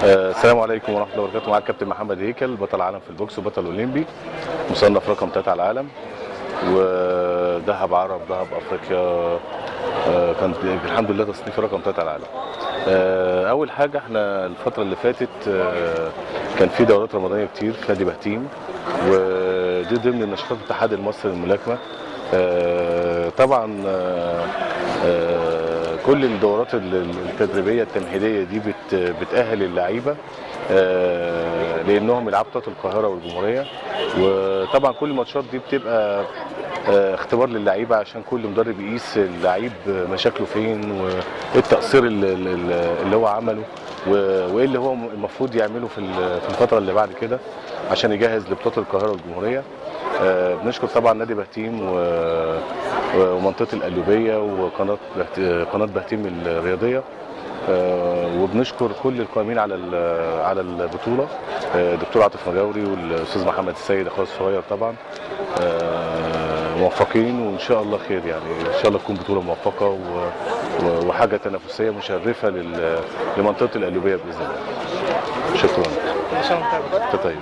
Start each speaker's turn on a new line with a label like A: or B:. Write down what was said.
A: السلام عليكم ورحمة الله وبركاته. معاك كابتن محمد هيكل، بطل عالم في البوكس وبطل اولمبي، مصنف رقم 3 على العالم، وذهب عرب، ذهب افريقيا. كان الحمد لله تصنيف رقم 3 على العالم. اول حاجة، احنا الفترة اللي فاتت كان في دورات رمضانيه كتير في نادي بهتيم، ودي ضمن نشاطات الاتحاد المصري للملاكمه. طبعا كل الدورات التدريبية التمهيدية دي بتاهل اللعيبة لانهم يلعبوا بطولات القاهرة والجمهوريه. وطبعا كل الماتشات دي بتبقى اختبار للعيبة، عشان كل مدرب يقيس اللعيب مشاكله فين، وايه التقصير اللي هو عمله، وايه اللي هو المفروض يعمله في الفترة اللي بعد كده عشان يجهز لبطولات القاهرة والجمهوريه. بنشكر طبعا نادي بهتيم ومنطقة القليوبيه وقناة قناة بهتيم الرياضية، وبنشكر كل القائمين على البطوله، دكتور عاطف مجاوري والاستاذ محمد السيد اخويا الصغير. طبعا موفقين وان شاء الله خير، يعني ان شاء الله تكون بطوله موفقة وحاجه تنافسية مشرفة لمنطقه القليوبيه باذن الله. شكرا.
B: كل سنة وانت طيب.
A: انت طيب.